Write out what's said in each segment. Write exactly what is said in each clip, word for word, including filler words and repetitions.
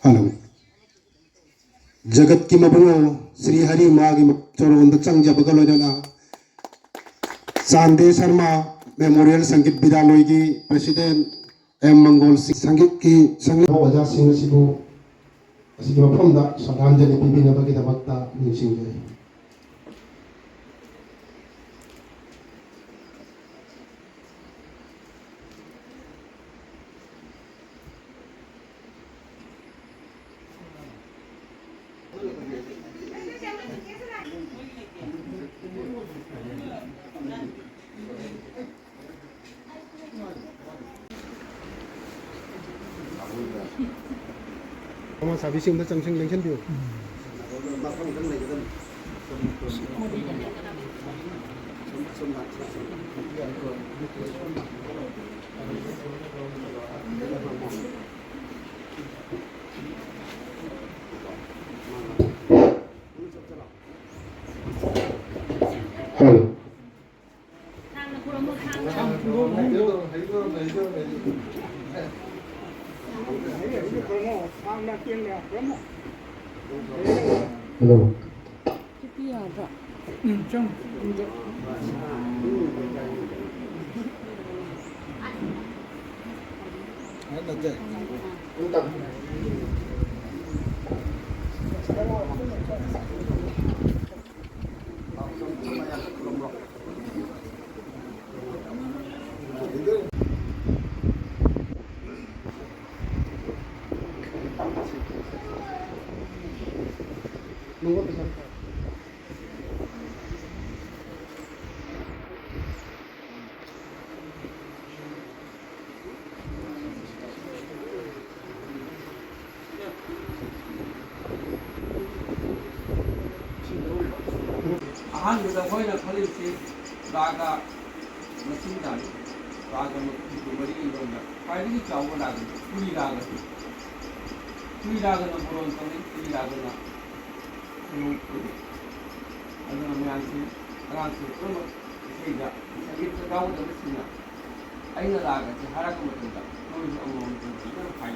Hello. ꯖꯒꯠꯀꯤ ꯃꯕꯨꯡꯉꯣ Shri Harry ꯃꯥꯒꯤ ꯆꯔꯣꯟꯗ ꯆꯪꯖꯕꯒ ꯂꯣꯏꯅꯅ ꯆꯥꯟꯗꯦ Sharma memorial ꯁꯪꯒꯤꯠ ꯕꯤꯗ꯭ꯌꯥꯂꯣꯏꯒꯤ president M ꯃꯪꯒꯣꯜ ꯁꯤꯡ ꯁꯪꯒꯤꯠꯀꯤ ꯁꯪꯒꯤꯠ ꯑꯣꯖꯥꯁꯤꯡ ꯑꯁꯤꯕꯨ ꯑꯁꯤꯒꯤ ꯃꯐꯝꯗ ꯁ꯭ꯔꯗꯥꯟꯖꯂꯤ ꯄꯤꯕꯤꯅꯕꯒꯤꯗꯃꯛꯇ ꯅꯤꯡꯁꯤꯡꯖꯔꯤ꯫ ꯃꯃꯥ ꯁꯥꯕꯤꯁꯤꯡꯗ ꯆꯪꯁꯤꯟ ꯂꯦꯡꯁꯤꯟꯕꯤꯌꯨ꯫ ꯍꯜꯂꯣ꯫ ꯍꯜꯂꯣ꯫ ꯑꯍꯥꯟꯕꯗ ꯑꯩꯈꯣꯏꯅ ꯈꯜꯂꯤꯁꯤ ꯔꯥꯒ ꯃꯁꯤꯡꯗꯅꯤ꯫ ꯔꯥꯒ ꯃꯔꯤꯒꯤ ꯃꯔꯝꯗ ꯈ꯭ꯋꯥꯏꯗꯒꯤ ꯆꯥꯎꯕ ꯔꯥꯒꯅꯤ ꯄꯨꯔꯤ ꯔꯥꯒꯁꯤ꯫ ꯄꯨꯔꯤ ꯔꯥꯒꯅ ꯃꯔꯣꯟ ꯊꯣꯛꯏ, ꯄꯨꯔꯤ ꯔꯥꯒꯅ ꯈꯨꯅꯨꯡ ꯊꯣꯛꯏ꯫ ꯑꯗꯨꯅ ꯃꯌꯥꯝꯁꯤ, ꯑꯉꯥꯡꯁꯤꯡ ꯄꯨꯝꯅꯃꯛ ꯏꯁꯩꯗ, ꯁꯪꯒꯤꯠꯇ ꯌꯥꯎꯒꯗꯕꯁꯤꯡꯅ ꯑꯩꯅ ꯔꯥꯒꯁꯤ ꯍꯥꯏꯔꯛꯄ ꯃꯇꯝꯗ ꯃꯣꯏꯁꯨ ꯑꯃꯃꯝ ꯐꯖꯅ ꯍꯥꯏ꯫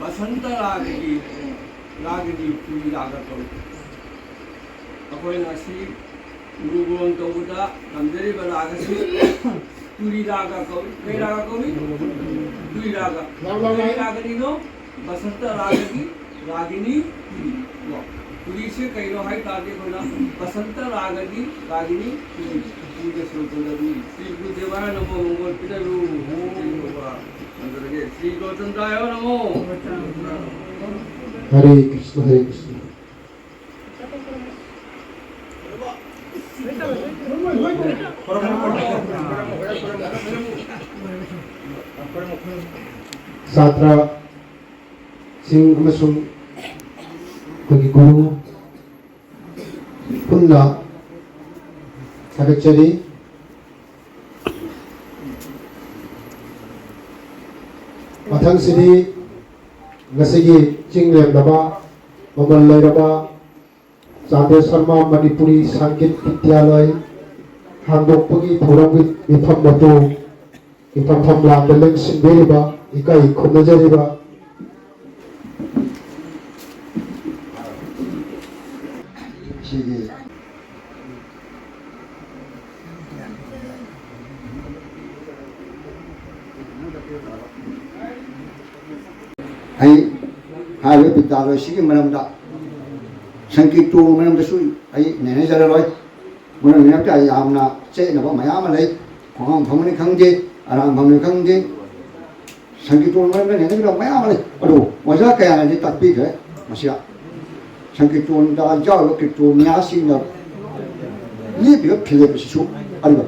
ꯕꯁꯟꯇ ꯔꯥꯒꯒꯤ, ꯔꯥꯒꯅꯤ ꯇꯨꯔꯤ ꯔꯥꯒ ꯀꯧꯏ꯫ ꯑꯩꯈꯣꯏꯅ ꯁꯤ ꯒꯨꯔꯨꯒꯣꯔꯣꯡ ꯇꯧꯕꯗ ꯇꯝꯖꯔꯤꯕ ꯔꯥꯒꯁꯤ ꯇꯨꯔꯤ ꯔꯥꯒ ꯀꯧꯏ꯫ ꯀꯩ ꯔꯥꯒ ꯀꯧꯏ? ꯇꯨꯔꯤ ꯔꯥꯒ꯫ ꯌꯥꯝ ꯂꯥꯎꯅ ꯀꯔꯤ ꯍꯥꯏ꯫ ꯔꯥꯒꯅꯤꯅꯣ? ꯕꯁꯟꯇ ꯔꯥꯒꯒꯤ ꯔꯥꯒꯤꯅꯤ ꯇꯨꯔꯤ꯫ ꯀꯣ, ꯇꯨꯔꯤꯁꯦ ꯀꯩꯅꯣ ꯍꯥꯏ ꯇꯥꯔꯗꯤ ꯑꯩꯈꯣꯏꯅ ꯕꯁꯟꯇ ꯔꯥꯒꯒꯤ ꯔꯥꯒꯤꯅꯤ ꯇꯨꯔꯤ꯫ ꯇꯨꯔꯤꯗ ꯁꯨꯔ ꯄꯨꯟꯗꯕꯤ꯫ ꯁ꯭ꯔꯤ ꯒꯨꯔꯨꯗꯦꯕ ꯅꯃꯣ ꯃꯪꯒꯣꯜ ꯄꯤꯅꯔꯨ꯫ ꯍꯣ꯫ Hare Krishna, Hare Krishna. ꯁꯥꯇ꯭ꯔꯁꯤꯡ ꯑꯃꯁꯨꯡ ꯑꯩꯈꯣꯏꯒꯤ ꯒꯨꯔꯨ ꯄꯨꯟꯅ ꯊꯥꯒꯠꯆꯔꯤ꯫ ꯃꯊꯪꯁꯤꯗꯤ ꯉꯁꯤꯒꯤ ꯆꯤꯡ ꯂꯦꯝꯂꯕ ꯃꯃꯜ ꯂꯩꯔꯕ ꯆꯥꯟꯗꯦ ꯁꯔꯃ ꯃꯅꯤꯄꯨꯔꯤ ꯁꯪꯒꯤꯠ ꯕꯤꯗ꯭ꯌꯥꯂꯌ ꯍꯥꯡꯗꯣꯛꯄꯒꯤ ꯊꯧꯔꯝꯒꯤ ꯃꯤꯐꯝ ꯑꯗꯨ ꯏꯟꯐꯝꯐꯝ ꯂꯥꯟꯗ ꯂꯦꯡꯁꯤꯟꯕꯤꯔꯤꯕ, ꯏꯀꯥꯏ ꯈꯨꯝꯅꯖꯔꯤꯕ ꯁꯤꯒꯤ ꯑꯩ ꯍꯥꯏꯔꯤꯕ ꯕꯤꯗ꯭ꯌꯥꯂꯌꯁꯤꯒꯤ ꯃꯔꯝꯗ, ꯁꯪꯀꯤꯔꯇꯟꯒꯤ ꯃꯔꯝꯗꯁꯨ ꯑꯩ ꯅꯩꯅꯖꯔꯔꯣꯏ꯫ ꯃꯔꯝ ꯃꯔꯛꯇ ꯌꯥꯝꯅ ꯆꯌꯦꯠꯅꯕ ꯃꯌꯥꯝ ꯑꯃ ꯂꯩ꯫ ꯈꯣꯡꯍꯥꯝ ꯐꯝꯕꯅꯤ ꯈꯪꯗꯦ, ꯑꯔꯥꯝ ꯐꯝꯕꯅꯤ ꯈꯪꯗꯦ, ꯁꯪꯀꯤꯔꯇꯟ ꯃꯔꯝꯗ ꯅꯩꯅꯒꯗꯕ ꯃꯌꯥꯝ ꯑꯃ ꯂꯩ꯫ ꯑꯗꯨ ꯑꯣꯖꯥ ꯀꯌꯥꯅꯗꯤ ꯇꯥꯛꯄꯤꯈ꯭ꯔꯦ꯫ ꯃꯁꯤꯗ ꯁꯪꯀꯤꯔꯇꯟꯗ ꯌꯥꯎꯔꯤꯕ ꯀꯤꯔꯇꯅꯤꯌꯥꯁꯤꯡꯅ ꯂꯦꯞꯄꯤꯕ ꯐꯤꯔꯦꯞ ꯑꯁꯤꯁꯨ ꯑꯔꯤꯕ꯫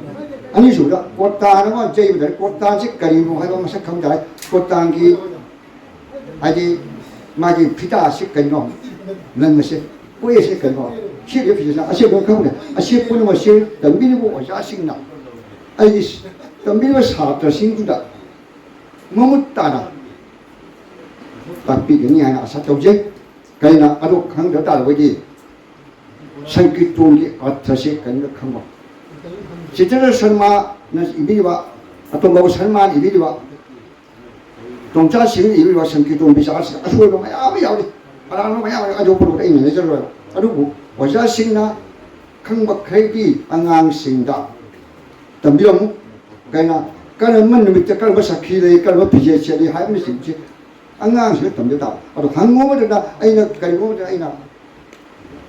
ꯑꯅꯤꯁꯨꯕꯗ ꯀꯣꯔꯇꯥꯟ ꯑꯃ ꯌꯩꯕꯗ, ꯀꯣꯔꯇꯥꯟꯁꯤ ꯀꯔꯤꯅꯣ ꯍꯥꯏꯕ ꯃꯁꯛ ꯈꯪꯗꯔꯦ꯫ ꯀꯣꯔꯇꯥꯟꯒꯤ ꯍꯥꯏꯗꯤ ꯃꯥꯒꯤ ꯐꯤꯇꯥꯁꯤ ꯀꯩꯅꯣ, ꯂꯪ ꯑꯁꯦ, ꯀꯣꯏ ꯑꯁꯦ ꯀꯩꯅꯣ, ꯁꯤꯔꯤꯕ ꯐꯤꯖꯦꯠꯁꯦ ꯑꯁꯦꯡꯕ ꯈꯪꯗꯦ꯫ ꯑꯁꯤ ꯄꯨꯝꯅꯃꯛꯁꯦ ꯇꯝꯕꯤꯔꯤꯕ ꯑꯣꯖꯥꯁꯤꯡꯅ, ꯑꯩꯒꯤ ꯇꯝꯕꯤꯔꯤꯕ ꯁꯥꯇ꯭ꯔꯁꯤꯡꯗꯨꯗ ꯃꯃꯨꯠ ꯇꯥꯅ ꯇꯥꯛꯄꯤꯒꯅꯤ ꯍꯥꯏꯅ ꯑꯁꯥ ꯇꯧꯖꯩ꯫ ꯀꯩꯅ ꯑꯗꯨ ꯈꯪꯗ ꯇꯥꯔꯕꯗꯤ ꯁꯪꯀꯤꯔꯇꯟꯒꯤ ꯑꯔꯊꯁꯦ ꯀꯔꯤꯅꯣ ꯈꯪꯕ꯫ ꯆꯤꯇ꯭ꯔ ꯁꯔꯃꯅ ꯏꯕꯤꯔꯤꯕ, ꯑꯇꯣꯝꯕ ꯁꯔꯃꯅ ꯏꯕꯤꯔꯤꯕ, ꯇꯣꯝꯆꯥ ꯁꯤꯡꯅ ꯏꯕꯤꯔꯤꯕ ꯁꯪꯀꯤꯔꯇꯟ ꯕꯤꯆꯥꯔꯁꯤꯗ ꯑꯁꯣꯏꯕ ꯃꯌꯥꯝ ꯑꯃ ꯌꯥꯎꯔꯤ꯫ ꯑꯔꯥꯟꯕ ꯃꯌꯥꯝ ꯑꯃ, ꯑꯗꯨ ꯄꯨꯝꯅꯃꯛ ꯑꯩꯅ ꯂꯩꯖꯔꯣꯏ꯫ ꯑꯗꯨꯕꯨ ꯑꯣꯖꯥꯁꯤꯡꯅ ꯈꯪꯕ ꯈꯔꯗꯤ ꯑꯉꯥꯡꯁꯤꯡꯗ ꯇꯝꯕꯤꯔꯝꯃꯨ꯫ ꯀꯩꯅ ꯀꯔꯝꯕ ꯅꯨꯃꯤꯠꯇ ꯀꯔꯝꯕ ꯁꯛꯈꯤ ꯂꯩ, ꯀꯔꯝꯕ ꯐꯤꯖꯦꯠ ꯁꯦꯠꯂꯤ ꯍꯥꯏꯕꯅꯆꯤꯡꯕꯁꯤ ꯑꯉꯥꯡꯁꯤꯡꯗ ꯇꯝꯕꯤꯕ ꯇꯥꯕ꯫ ꯑꯗꯣ ꯍꯪꯉꯨꯕꯗꯨꯗ ꯑꯩꯅ ꯀꯔꯤꯒꯨꯝꯕꯗ ꯑꯩꯅ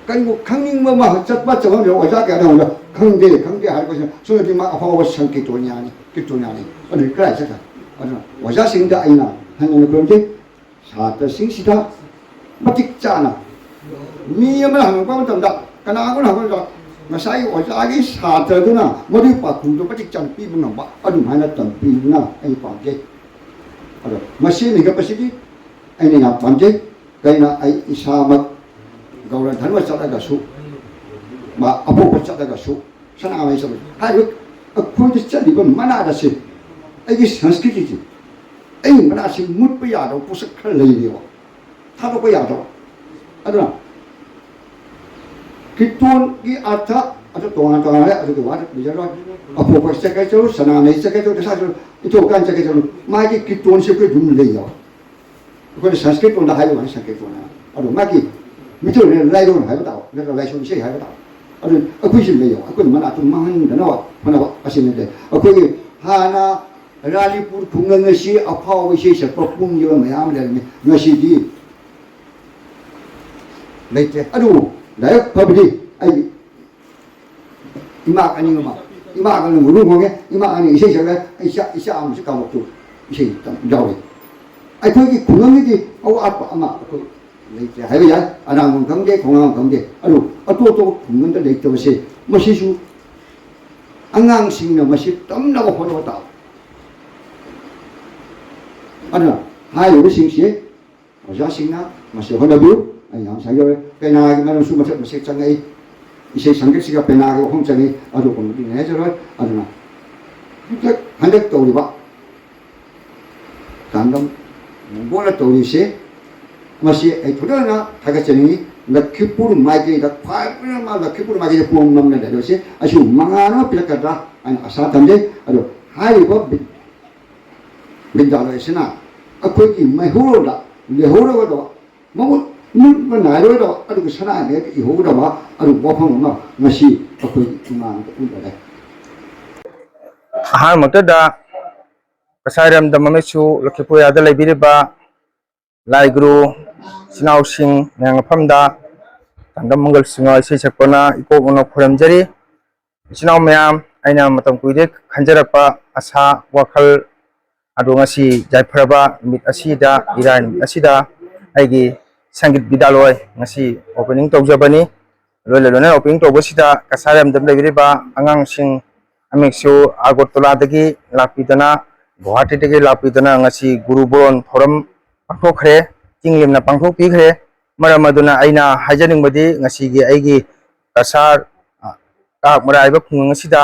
ꯀꯔꯤꯒꯨꯝꯕ ꯈꯪꯅꯤꯡꯕ ꯑꯃ ꯆꯠꯄ ꯆꯠꯐꯝꯗ ꯑꯣꯖꯥ ꯀꯌꯥꯗ ꯍꯪꯕꯗ ꯈꯪꯗꯦ, ꯈꯪꯗꯦ ꯍꯥꯏꯔꯛꯄꯁꯤꯅ ꯁꯣꯝꯗꯗꯤ ꯃꯥ ꯑꯐꯥꯎꯕ ꯁꯪꯀꯤꯔꯇꯅꯤꯌꯥꯅꯤ, ꯀꯤꯔꯇꯅꯤꯌꯥꯅꯤ꯫ ꯑꯗꯨꯗꯤ ꯀꯗꯥꯏ ꯆꯠꯈ꯭ꯔꯦ? ꯑꯗꯨꯅ ꯑꯣꯖꯥꯁꯤꯡꯗ ꯑꯩꯅ ꯍꯟꯅ ꯈꯨꯔꯨꯝꯖꯩ꯫ ꯁꯥꯇ꯭ꯔꯁꯤꯡꯁꯤꯗ ꯃꯇꯤꯛ ꯆꯥꯅ ꯃꯤ ꯑꯃꯅ ꯍꯪꯉꯛꯄ ꯃꯇꯝꯗ, ꯀꯅꯥꯒꯨꯝꯕꯅ ꯍꯪꯕ ꯃꯇꯝꯗ, ꯉꯁꯥꯏꯒꯤ ꯑꯣꯖꯥꯒꯤ ꯁꯥꯇ꯭ꯔꯗꯨꯅ ꯃꯗꯨꯒꯤ ꯄꯥꯎꯈꯨꯝꯗꯨ ꯃꯇꯤꯛ ꯆꯥꯅ ꯄꯤꯕ ꯉꯝꯕ ꯑꯗꯨꯃꯥꯏꯅ ꯇꯝꯕꯤꯗꯨꯅ ꯑꯩ ꯄꯥꯝꯖꯩ꯫ ꯑꯗꯣ ꯃꯁꯤ ꯍꯦꯟꯒꯠꯄꯁꯤꯗꯤ ꯑꯩꯅ ꯌꯥꯝ ꯄꯥꯝꯖꯩ꯫ ꯀꯩꯅꯣ, ꯑꯩ ꯏꯁꯥꯃꯛ ꯒꯧꯔ ꯙꯔꯃ ꯆꯠꯂꯒꯁꯨ, ꯃꯥ ꯑꯄꯣꯛꯄ ꯆꯠꯂꯒꯁꯨ, ꯁꯅꯥꯃꯍꯤ ꯆꯠꯂꯒꯁꯨ, ꯍꯥꯏꯔꯤꯕ ꯑꯩꯈꯣꯏꯗ ꯆꯠꯂꯤꯕ ꯃꯅꯥꯠ ꯑꯁꯤ, ꯑꯩꯒꯤ ꯁꯪꯁꯀ꯭ꯔꯤꯇꯤꯁꯤ, ꯑꯩꯒꯤ ꯃꯅꯥꯠꯁꯤ ꯃꯨꯠꯄ ꯌꯥꯗꯕ ꯄꯣꯠꯁꯛ ꯈꯔ ꯂꯩꯔꯤꯑꯕ, ꯊꯥꯗꯣꯛꯄ ꯌꯥꯗꯕ꯫ ꯑꯗꯨꯅ ꯀꯤꯔꯇꯣꯟꯒꯤ ꯑꯔꯊ ꯑꯗꯨ ꯇꯣꯉꯥꯟ ꯇꯣꯉꯥꯟꯅ ꯑꯗꯨꯒꯤ ꯋꯥꯗ ꯂꯩꯖꯔꯣꯏ꯫ ꯑꯄꯣꯛꯄ ꯆꯠꯀꯦ ꯆꯠꯂꯨ, ꯁꯅꯥꯃꯍꯤ ꯆꯠꯀꯦ ꯆꯠꯂꯨ, ꯗꯁꯥ ꯆꯠꯂꯨ, ꯏꯊꯣꯛꯀꯥꯟ ꯆꯠꯀꯦ ꯆꯠꯂꯨ, ꯃꯥꯒꯤ ꯀꯤꯔꯇꯣꯟꯁꯦ ꯑꯩꯈꯣꯏ ꯑꯗꯨꯝ ꯂꯩꯌꯦꯕ꯫ ꯑꯩꯈꯣꯏꯅ ꯁꯪꯁꯀ꯭ꯔꯤꯠ ꯂꯣꯟꯗ ꯍꯥꯏꯕ ꯋꯥꯅꯤ, ꯁꯪꯁꯀ꯭ꯔꯤꯠ ꯂꯣꯟꯗ꯫ ꯑꯗꯣ ꯃꯥꯒꯤ ꯃꯤꯇꯩꯂꯣꯟꯗ ꯂꯥꯏꯔꯣꯟ ꯍꯥꯏꯕ ꯇꯥꯕ, ꯅꯠꯇ꯭ꯔꯒ ꯂꯥꯏꯁꯣꯟ ꯏꯁꯩ ꯍꯥꯏꯕ ꯇꯥꯕ꯫ ꯑꯗꯨ ꯑꯩꯈꯣꯏꯁꯨ ꯂꯩꯌꯦꯕ, ꯑꯩꯈꯣꯏꯅ ꯃꯅꯥꯠꯇꯨ ꯃꯥꯡꯍꯟꯗꯅꯕ ꯍꯣꯠꯅꯕ ꯑꯁꯤꯅꯗꯤ ꯑꯩꯈꯣꯏꯒꯤ ꯍꯥꯟꯅ ꯔꯥꯅꯤꯄꯨꯔ ꯈꯨꯡꯒꯪ ꯑꯁꯤ ꯑꯐꯥꯎꯕ ꯏꯁꯩ ꯁꯛꯄ ꯄꯨꯝꯈꯤꯕ ꯃꯌꯥꯝ ꯂꯩꯔꯝꯃꯤ, ꯉꯁꯤꯗꯤ ꯂꯩꯇ꯭ꯔꯦ꯫ ꯑꯗꯨꯕꯨ ꯂꯥꯏꯕꯛ ꯐꯕꯗꯤ ꯑꯩ ꯏꯃꯥ ꯑꯅꯤ ꯑꯃ, ꯏꯃꯥ ꯑꯅꯤ ꯃꯔꯨ ꯍꯣꯡꯉꯦ, ꯏꯃꯥ ꯑꯅꯤ ꯏꯁꯩ ꯁꯛꯂꯦ, ꯏꯆꯥ, ꯏꯆꯥ ꯑꯃꯁꯨ ꯀꯥꯡꯂꯨꯞꯇꯨ ꯏꯁꯩ ꯇꯝ-, ꯌꯥꯎꯔꯤ꯫ ꯑꯩꯈꯣꯏꯒꯤ ꯈꯨꯡꯒꯪꯒꯤꯗꯤ ꯑꯋꯥꯠꯄ ꯑꯃ ꯑꯩꯈꯣꯏ ꯂꯩꯇ꯭ꯔꯦ ꯍꯥꯏꯕ ꯌꯥꯏ, ꯑꯔꯥꯡꯕꯝ ꯈꯪꯗꯦ, ꯈꯣꯡꯉꯥꯡꯕꯝ ꯈꯪꯗꯦ꯫ ꯑꯗꯨ ꯑꯇꯣꯞ ꯑꯇꯣꯞꯄ ꯈꯨꯡꯒꯪꯗ ꯂꯩꯇꯕꯁꯦ, ꯃꯁꯤꯁꯨ ꯑꯉꯥꯡꯁꯤꯡꯅ ꯃꯁꯤ ꯇꯝꯅꯕ ꯍꯣꯠꯅꯕ ꯇꯥꯕ꯫ ꯑꯗꯨꯅ ꯍꯥꯏꯔꯤꯕꯁꯤꯡꯁꯦ ꯑꯣꯖꯥꯁꯤꯡꯅ ꯃꯁꯤ ꯍꯣꯠꯅꯕꯤꯌꯨ꯫ ꯑꯩ ꯌꯥꯝ ꯁꯥꯏ ꯌꯧꯔꯦ꯫ ꯄꯦꯅꯥꯒꯤ ꯃꯔꯝꯁꯨ ꯃꯊꯛ ꯃꯁꯦꯛ ꯆꯪꯉꯛꯏ꯫ ꯏꯁꯩ ꯁꯪꯒꯤꯠꯁꯤꯒ ꯄꯦꯅꯥꯒꯤ ꯋꯥꯐꯝ ꯆꯪꯉꯤ꯫ ꯑꯗꯨꯒꯨꯝꯕꯗꯤ ꯉꯥꯏꯖꯔꯣꯏ꯫ ꯑꯗꯨꯅ ꯍꯟꯗꯛ, ꯍꯟꯗꯛ ꯇꯧꯔꯤꯕ ꯇꯥꯡꯗꯝ ꯅꯝꯕꯣꯜꯅ ꯇꯧꯔꯤꯁꯦ, ꯃꯁꯤ ꯑꯩ ꯊꯣꯏꯗꯣꯛꯅ ꯊꯥꯒꯠꯆꯅꯤꯡꯉꯤ꯫ ꯂꯈꯤꯄꯨꯔ ꯃꯥꯏꯀꯩꯗ, ꯈ꯭ꯋꯥꯏ ꯄꯨꯝꯅꯃꯛ ꯂꯈꯤꯄꯨꯔ ꯃꯥꯏꯀꯩꯗ ꯄꯣꯡ ꯅꯝꯅ ꯂꯩꯔꯤꯕꯁꯦ, ꯑꯩꯁꯨ ꯃꯉꯥꯜ ꯑꯃ ꯄꯤꯔꯛꯀꯗ꯭ꯔꯥ ꯍꯥꯏꯅ ꯑꯁꯥ ꯊꯝꯖꯩ꯫ ꯑꯗꯣ ꯍꯥꯏꯔꯤꯕ ꯕꯤ-, ꯕꯤꯗ꯭ꯌꯥꯂꯣꯏ ꯑꯁꯤꯅ ꯑꯩꯈꯣꯏꯒꯤ ꯃꯩꯍꯧꯔꯣꯟꯗ ꯂꯩꯍꯧꯔꯒꯗꯕ, ꯃꯃꯨꯠ ꯃꯨꯠꯄ ꯅꯥꯏꯔꯣꯏꯗꯕ, ꯑꯗꯨꯒ ꯁꯅꯥꯒꯤ ꯏꯍꯧꯒꯗꯕ ꯑꯗꯨꯒꯨꯝꯕ ꯋꯥꯐꯝ ꯑꯃ ꯉꯁꯤ ꯑꯩꯈꯣꯏꯒꯤ ꯏꯃꯥꯡꯗ ꯎꯠꯂꯔꯦ꯫ ꯑꯍꯥꯟꯕꯃꯛꯇꯗ ꯀꯁꯥꯏꯔꯝꯗꯝ ꯑꯃꯁꯨ ꯂꯈꯤꯄꯨꯔ ꯑꯦꯔꯤꯌꯥꯗ ꯂꯩꯕꯤꯔꯤꯕ ꯂꯥꯏ ꯒꯨꯔꯨ ꯏꯆꯤꯟ ꯏꯅꯥꯎꯁꯤꯡ ꯃꯌꯥꯝ ꯃꯐꯝꯗ ꯇꯥꯡꯗꯝ ꯃꯪꯒꯜ ꯁꯤꯡꯍ ꯏꯁꯩ ꯁꯛꯄꯅ ꯏꯀꯣꯛ ꯃꯛꯅ ꯈꯨꯔꯨꯝꯖꯔꯤ꯫ ꯏꯆꯤꯟ ꯏꯅꯥꯎ ꯃꯌꯥꯝ, ꯑꯩꯅ ꯃꯇꯝ ꯀꯨꯏꯔꯦ ꯈꯟꯖꯔꯛꯄ ꯑꯁꯥ ꯋꯥꯈꯜ ꯑꯗꯣ ꯉꯁꯤ ꯌꯥꯏꯐꯔꯕ ꯅꯨꯃꯤꯠ ꯑꯁꯤꯗ, ꯏꯔꯥꯏ ꯅꯨꯃꯤꯠ ꯑꯁꯤꯗ ꯑꯩꯒꯤ ꯁꯪꯒꯤꯠ ꯕꯤꯗ꯭ꯌꯥꯂꯣꯏ ꯉꯁꯤ opening ꯇꯧꯖꯕꯅꯤ꯫ ꯂꯣꯏꯅ ꯂꯣꯏꯅꯅ opening ꯇꯧꯕꯁꯤꯗ ꯀꯁꯥꯔ ꯂꯝꯗꯝ ꯂꯩꯕꯤꯔꯤꯕ ꯑꯉꯥꯡꯁꯤꯡ ꯑꯃꯁꯨ ꯑꯒꯔꯇꯂꯥꯗꯒꯤ ꯂꯥꯛꯄꯤꯗꯅ, ꯒꯨꯋꯥꯍꯥꯇꯤꯗꯒꯤ ꯂꯥꯛꯄꯤꯗꯅ ꯉꯁꯤ ꯒꯨꯔꯨ ꯕꯣꯔꯣꯟ ꯊꯧꯔꯝ ꯄꯥꯡꯊꯣꯛꯈ꯭ꯔꯦ, ꯆꯤꯡ ꯂꯦꯝꯅ ꯄꯥꯡꯊꯣꯛꯄꯤꯈ꯭ꯔꯦ꯫ ꯃꯔꯝ ꯑꯗꯨꯅ ꯑꯩꯅ ꯍꯥꯏꯖꯅꯤꯡꯕꯗꯤ ꯉꯁꯤꯒꯤ ꯑꯩꯒꯤ ꯀꯁꯥꯔ, ꯑ, ꯀꯥꯛ ꯃꯔꯥꯏꯕ ꯈꯨꯡꯒꯪ ꯑꯁꯤꯗ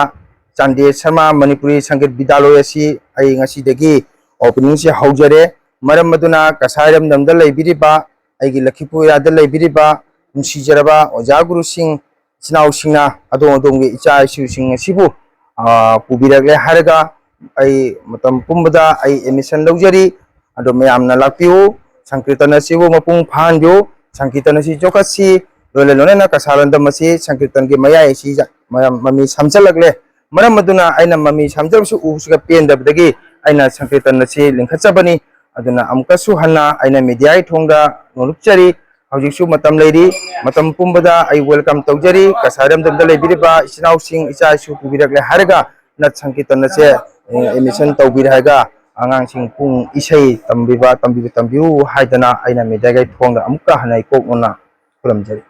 ꯆꯥꯟꯗꯦ ꯁꯔꯃ ꯃꯅꯤꯄꯨꯔꯤ ꯁꯪꯒꯤꯠ ꯕꯤꯗ꯭ꯌꯥꯂꯣꯏ ꯑꯁꯤ ꯑꯩ ꯉꯁꯤꯗꯒꯤ openingꯁꯦ ꯍꯧꯖꯔꯦ꯫ ꯃꯔꯝ ꯑꯗꯨꯅ ꯀꯁꯥꯔ ꯏꯔꯝꯗꯝꯗ ꯂꯩꯕꯤꯔꯤꯕ, ꯑꯩꯒꯤ ꯂꯈꯤꯄꯨꯔ ꯌꯥꯗ ꯂꯩꯕꯤꯔꯤꯕ ꯅꯨꯡꯁꯤꯖꯔꯕ ꯑꯣꯖꯥ ꯒꯨꯔꯨꯁꯤꯡ, ꯏꯆꯤꯟ ꯏꯅꯥꯎꯁꯤꯡꯅ ꯑꯗꯣꯝ ꯑꯗꯣꯝꯒꯤ ꯏꯆꯥ ꯏꯁꯨꯁꯤꯡ ꯑꯁꯤꯕꯨ, ꯑ, ꯄꯨꯕꯤꯔꯛꯂꯦ ꯍꯥꯏꯔꯒ ꯑꯩ ꯃꯇꯝ ꯄꯨꯝꯕꯗ ꯑꯩ admission ꯂꯧꯖꯔꯤ꯫ ꯑꯗꯣ ꯃꯌꯥꯝꯅ ꯂꯥꯛꯄꯤꯌꯨ, ꯁꯪꯀꯤꯔꯇꯟ ꯑꯁꯤꯕꯨ ꯃꯄꯨꯡ ꯐꯥꯍꯟꯕꯤꯌꯨ, ꯁꯪꯀꯤꯔꯇꯟ ꯑꯁꯤ ꯆꯥꯎꯈꯠꯁꯤ꯫ ꯂꯣꯏꯅ ꯂꯣꯏꯅꯅ ꯀꯁꯥꯔ ꯂꯝꯗꯝ ꯑꯁꯤ ꯁꯪꯀꯤꯔꯇꯟꯒꯤ ꯃꯌꯥꯏ ꯑꯁꯤ ꯃꯌꯥꯝ ꯃꯃꯤ ꯁꯥꯝꯖꯜꯂꯛꯂꯦ꯫ ꯃꯔꯝ ꯑꯗꯨꯅ ꯑꯩꯅ ꯃꯃꯤ ꯁꯥꯝꯖꯕꯁꯤ ꯎꯕꯁꯤꯒ ꯄꯦꯟꯗꯕꯗꯒꯤ ꯑꯩꯅ ꯁꯪꯀꯤꯔꯇꯟ ꯑꯁꯤ ꯂꯤꯡꯈꯠꯆꯕꯅꯤ꯫ ꯑꯗꯨꯅ ꯑꯃꯨꯛꯀꯁꯨ ꯍꯟꯅ ꯑꯩꯅ mediaꯒꯤ ꯊꯣꯡꯗ ꯅꯣꯂꯨꯛꯆꯔꯤ꯫ ꯍꯧꯖꯤꯛꯁꯨ ꯃꯇꯝ ꯂꯩꯔꯤ, ꯃꯇꯝ ꯄꯨꯝꯕꯗ ꯑꯩ welcome ꯇꯧꯖꯔꯤ꯫ ꯀꯁꯥꯔ ꯂꯝꯗꯝꯗ ꯂꯩꯕꯤꯔꯤꯕ ꯏꯆꯤꯟ ꯏꯅꯥꯎꯁꯤꯡ, ꯏꯆꯥ ꯏꯁꯨ ꯄꯨꯕꯤꯔꯛꯂꯦ ꯍꯥꯏꯔꯒ ꯅꯠ ꯁꯪꯀꯤꯔꯇꯟ ꯑꯁꯦ, ꯑꯦ, admission ꯇꯧꯕꯤꯔꯦ ꯍꯥꯏꯔꯒ ꯑꯉꯥꯡꯁꯤꯡ ꯄꯨꯡ ꯏꯁꯩ ꯇꯝꯕꯤꯕ, ꯇꯝꯕꯤꯕ ꯇꯝꯕꯤꯌꯨ ꯍꯥꯏꯗꯅ ꯑꯩꯅ mediaꯒꯤ ꯊꯣꯡꯗ ꯑꯃꯨꯛꯀ ꯍꯟꯅ ꯏꯀꯣꯛ ꯅꯣꯟꯅ ꯈꯨꯔꯨꯝꯖꯔꯤ꯫